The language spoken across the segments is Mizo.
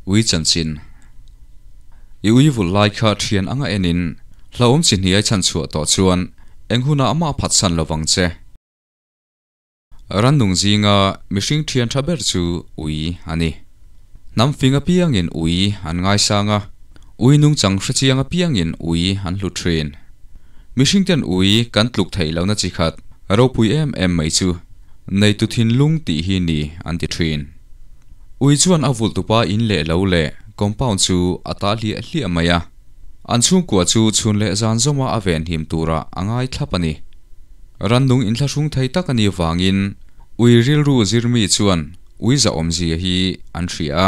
Ui chanchin. I ui vulh lai kha thian anga enin hlauhawm chi hniai chhanchhuah tawh chuan eng hunah amah phatsan lovang che. Rannung zinga mihring thian tha ber chu ui a ni. Hnam fing apiangin ui an ngaisang a, ui nungchang hrechiang apiangin ui an hlut thin. Mihringten ui kan tluk theih lohna chi khat ropui em em mai chu neitu thinlung tih hi ni an ti thin. Ui chuan a vulh tupa in leh lo leh compound chu a ta hliah hliah mai a, an chhungkua chu chhun leh zan zawma a venhim turah a ngai thlap a ni. Rannung inthlahrung thei tak a nih vangin ui rilru zirmi chuan ui zahawmzia hi an hria a,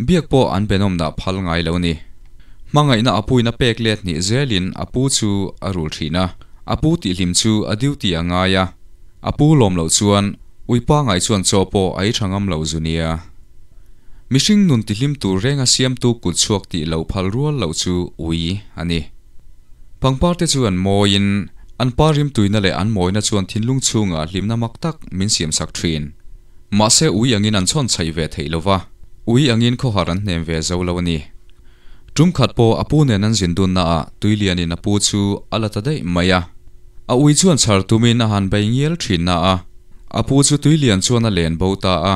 biak pawh an benawmna phal ngai lo ni. Hmangaihna a puin a pek let hnih zelin a pu chu a rul thin a, a pu tihhlim chu a duty a ngai a, a pu lawm loh chuan ui pangai chuan chaw pawh a ei tha ngam lo zu nia. Mihring nun tihlim tur renga siamtu kut chhuak tih lo phal rual loh chu ui a ni. Pangpar te chu an mawiin an pa rimtuina leh an mawina chuan thinlung chhungah hlimna mak tak min siamsak thin. Mahse ui angin an chhawn chhaih ve theih lova, ui angin khawhar an hnem ve zo lo a ni. Tum khat pawh a pu nen an zin dunna ah tuilianin a pu chu a la ta daih mai a. A ui chuan chhar tumin a han bei ngial thin na a, a pu chu tuilian chuan a len bo ta a.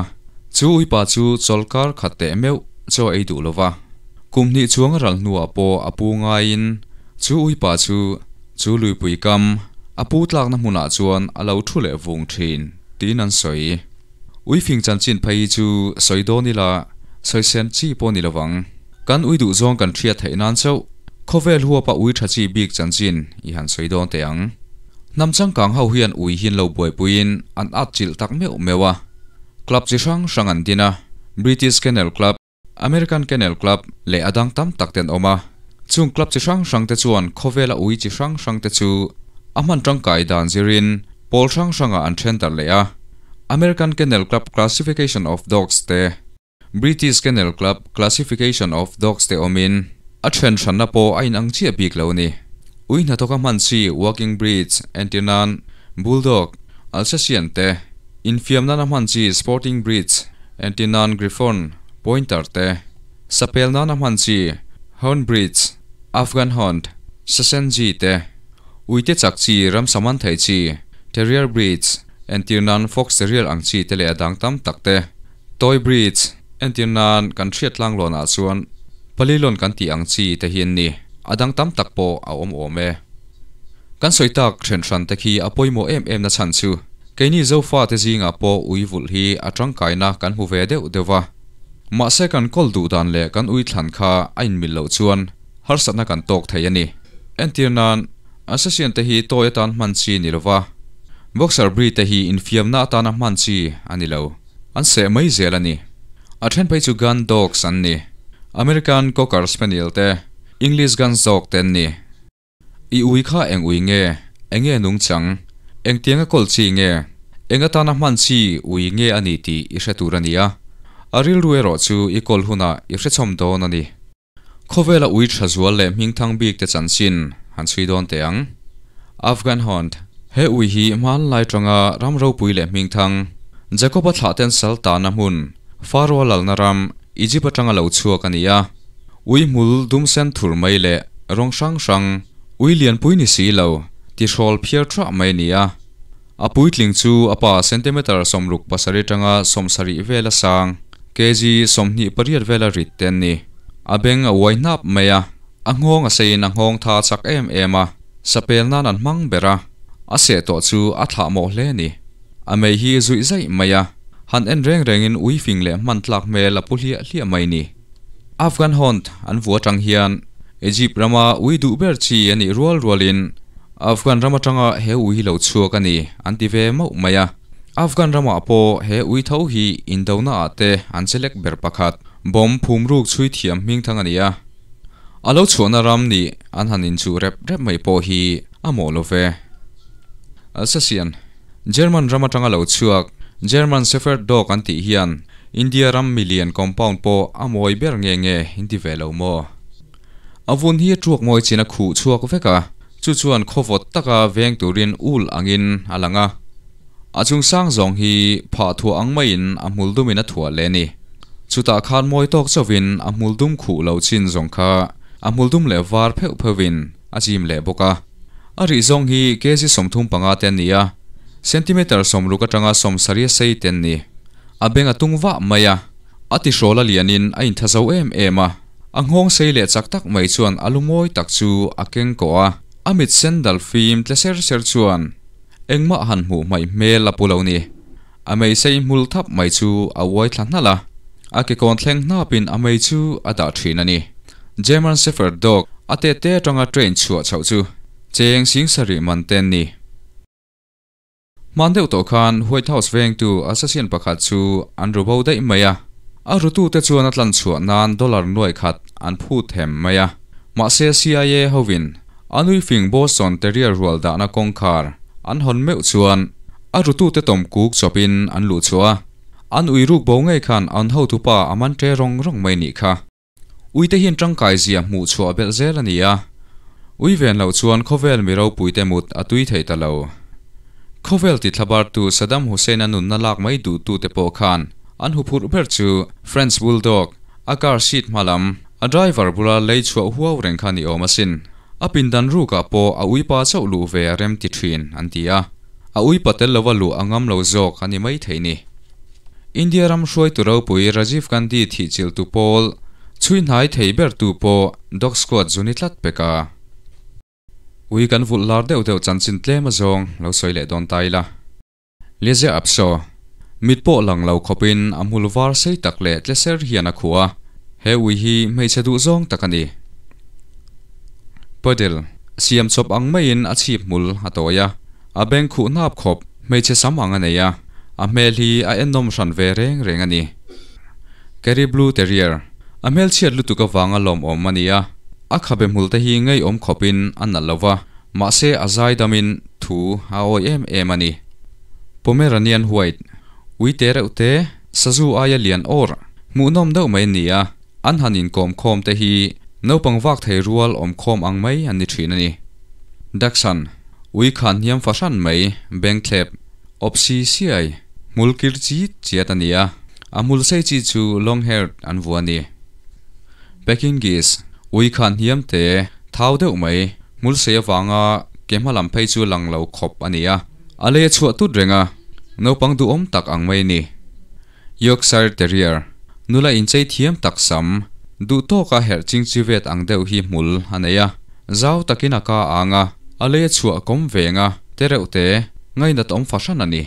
Chu uipa chu chawlkar khat teh meuh chaw ei duh lova. Kum hnih chuang a ral hnuah pawh a pu ngaiin chu uipa chu chu luipui kam a pu tlakna hmunah chuan a lo thu leh vung thin tiin an sawi. Uifing chanchin phei hi chu sawi dawn ila sawi sen chi pawh ni lovang. Kan ui duh zawng kan hriat theih nan chauh khawvel huapa ui tha chi bik chanchin i han sawi dawn teh ang. Hnam changkang ho hian ui hin lo buaipuiin an at chilh tak meuh meuh a. Club chi hrang hrang an din a, British Kennel Club, American Kennel Club leh a dang tam tak te an awm a. Chung club chi hrang hrang te chuan khawvela ui chi hrang hrang te chu a hman tangkai dan zirin pawl hrang hrangah an then darh leh a. American Kennel Club Classification of Dogs te, British Kennel Club Classification of Dogs te awmin a then hranna pawh a inang chiah bik lo a ni. Ui hnathawka hman chi working breeds entir nan Bulldog, Alsatian te, Infiam nana hman chi sporting breeds, entir nan Griffon, Pointer te, sapel nana hman chi Hound breeds, Afghan Hound, Sasenji te, uite chak chi ramsa man thei chi Terrier breeds, entir nan Fox Terrier ang chi te leh a dang tam tak te, Toy breeds, entir nan kan hriat tlanglawnah chuan Palilawn kan tih ang chi te hi an ni, a dang tam tak pawh a awm awm e. Kan sawi tak then hran te khi a pawimawh em em na chhan chu keini Zofa te zingah pawh ui vulh hi a tangkaina kan hmu ve deuh deuh va. Mahse kan kawl duh dan leh kan ui thlan kha a inmil loh chuan harsatna kan tawk thei a ni. Entir nan, Assassin te hi toy atan hman chi ni lova, Boxer breed te hi infiamna atana hman chi a ni lo. An seh mai zel a ni. A then phei chu gun dogs an ni. American Cocker Spaniel te, English Guns Dog te an ni. I ui kha eng ui nge? Enge nungchang? Engtianga kawl chi nge? Eng atana hman chi ui nge a ni tih i hre tur a ni a. A rilru erawh chu i kawl hunah i hrechawm dawn a ni. Khawvela ui tha zual leh hmingthang bik te chanchin han chhui dawn teh ang. Afghan Hound, He ui hi hmanlai tanga ram ropui leh hmingthang, Jacob-a thlahten sal tahna hmun, Pharaoh-a lalna ram, Egypt atanga lo chhuak a ni a. Ui hmul dum sen thur mai leh rawng hrang hrang, ui lianpui ni si lo, tihrawl phiar thah mai a ni a. A puitling chu a pa centimeter 67 tanga 70 vela sang, kg 28 vela rit te an ni. A beng a uai hnap mai a, a nghawng a seiin a nghawng tha chak em em a, sapel nan an hmang ber a, a seh tawh chu a thlah mawh hle a ni. A mei hi zuih zaih mai a, han en reng rengin ui fing leh hman tlak hmel a pu hliah hliah mai ni. Afghan Hound an vu atang hian Egypt rama ui duh ber chi a nih rual rualin Afghan ram atanga he ui hi lo chhuak a ni an ti ve mauh mai a. Afghan ramah pawh he ui tho hi indona ah te an che lek ber pakhat. Bomb phum ruk chhui thiam hming thang a ni a. A lo chhuahna ram nih an han inchuh rep rep mai pawh hi a mawh lo ve. Alsatian. German ram atanga lo chhuak German Shepherd Dog an tih hian India ram milian compound pawh a mawi ber nge nge in ti ve lo maw? A vun hi a tuak mawi chin a khuh chhuak vek a, chu chuan khawvawt taka veng turin ul angin a lang a. A chung sang zawng hi phah thuah ang maiin a hmul dumin a thuah leh a ni. Chutah khan mawi tawk chauhin a hmul dum khuh lo chin zawng kha a hmul dum leh var pheuh pheuhin a chim leh bawk a. A rih zawng hi kg 35 te an ni a, centimeter 60 atanga 70 a sei te an ni. A beng a tung vah mai a, a tihrawl a lianin a intha zo em em a. A nghawng sei leh chak tak mai chuan a lu mawi tak chu a keng kawh a, a mit sen dal fim tle ser ser chuan engmah han hmuh hmaih hmel a pu lo ni. A mei sei hmul thap mai chu a uai thla hnalh a, a kekawn thleng hnapin a mei chu a dah thin a ni. German Shepherd dog a tet te atanga train chhuah chhoh chu cheng sing sarih man te an ni. Hman deuh tawh khan White House vengtu assassin pakhat chu an ru bo daih mai a, a rutute chuan a tlan chhuah nan dollar nuai khat an phut hem mai a. Mahse CIA hovin a nui fing Boston Terrier rual dahna kawngkhar an hawn meuh chuan a rutute tawm kuk chawpin an luh chhuah a, an ui ruk bo ngei khan an hotupa a man ṭe rawng rawng mai nih kha. Uite hian tangkai zia hmuh chhuah belh zel a ni a, ui ven loh chuan khawvel mi ropuite mut a tui thei ta lo. Khawvel ti thlabartu Saddam Hussein-a nunna lak mai duhtute pawh khan an huphurh ber chu French Bulldog, a car seat hma lam, a driver bula lei chhuah huau reng kha ni awm asin. A pindan rukah pawh a uipa chauh luh ve a rem ti thin, an ti a. A uipa tel lova luh a ngam lo zawk a ni mai thei ni. India ram hruaitu ropui Rajiv Gandhi thihchilhtu pawl chhui hnai thei bertu pawh Dog Squad zu ni tlat pek a. Ui kan vulh lar deuh deuh chanchin tlem azawng lo sawi leh dawn ta ila. Liezia Apso, Mit pawh lang lo khawpin a hmul var sei tak leh tle ser hian a khuh a, he ui hi hmeichhe duh zawng tak a ni. Puddle, Siam chawp ang maiin a chhip hmul a tawi a. A beng khuh hnap khawp, hmeichhe sam ang a nei a, a hmel hi a ennawm hran ve reng reng a ni. Kerry Blue Terrier, A hmel chhiat lutuk avanga lawmawm a ni a, a khabe hmul te hi ngeiawm khawpin a nalh lo va, mahse a zaidamin thu a awi em em a ni. Pomeranian White, Ui te reuh te, sazu aia lian awr, hmuhnawm deuh mai a ni a, an han inkawm khawm te hi naupang vak thei rual awm khawm ang mai an ni thin a ni. Dachshund, Ui khan hniam fahran mai, bengthlep, awpsi siai, hmul kir chit chiat a ni a, a hmul sei chi chu long haired an vuah a ni. Pekingese, Ui khan hniam te, thau deuh mai, hmul sei avanga ke hma lam phei chu lang lo khawp a ni a, a lei a chhuah tut reng a, naupang duhawm tak ang mai a ni. Yorkshire Terrier, nula inchei thiam tak sam, duh tawka herh ching chi vet ang deuh hi hmul a nei a, zau takin a ka ang a, a lei a chhuah kawm veng a, te reuh te, ngainat awm fahran a ni.